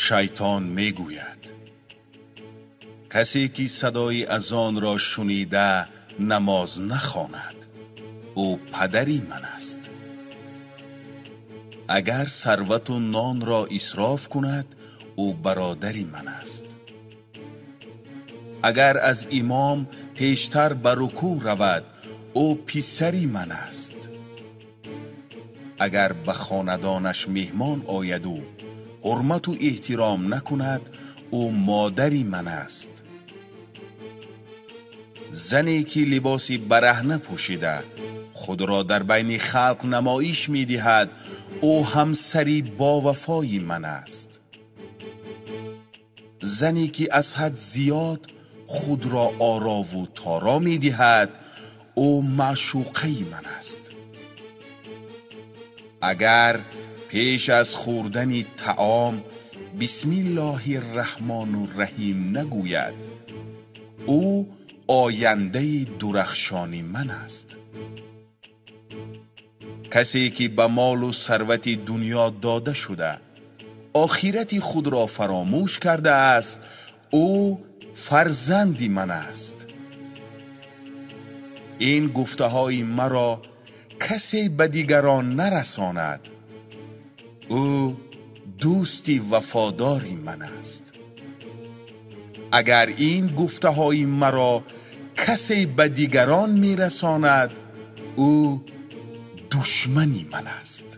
Шайтон мегӯяд: касе ки садои азонро шунида намоз нахонад, ӯ падари ман аст. Агар сарвату нонро исроф кунад, ӯ бародари ман аст. Агар аз имом пештар ба рукӯъ равад, ӯ писари ман аст. Агар ба хонадонаш меҳмон ояду ҳурмату эҳтиром накунад, ӯ модари ман аст. Зане ки либоси бараҳна пӯшида худро дар байни халқ намоиш медиҳад, ӯ ҳамсари бовафои ман аст. Зане ки аз ҳад зиёд худро орову торо медиҳад, ӯ маъшуқаи ман аст. Агар пеш аз хӯрдани таом бисмиллоҳи раҳмону раҳим нагӯяд, ӯ ояндаи дурахшони ман аст. Касе ки ба молу сарвати дунё дода шуда, охирати худро фаромӯш кардааст, ӯ фарзанди ман аст. Ин гуфтаҳои маро касе ба дигарон нарасонад, ӯ дӯсти вафодори ман аст. Агар ин гуфтаҳои маро касе ба дигарон мерасонад, ӯ душмани ман аст.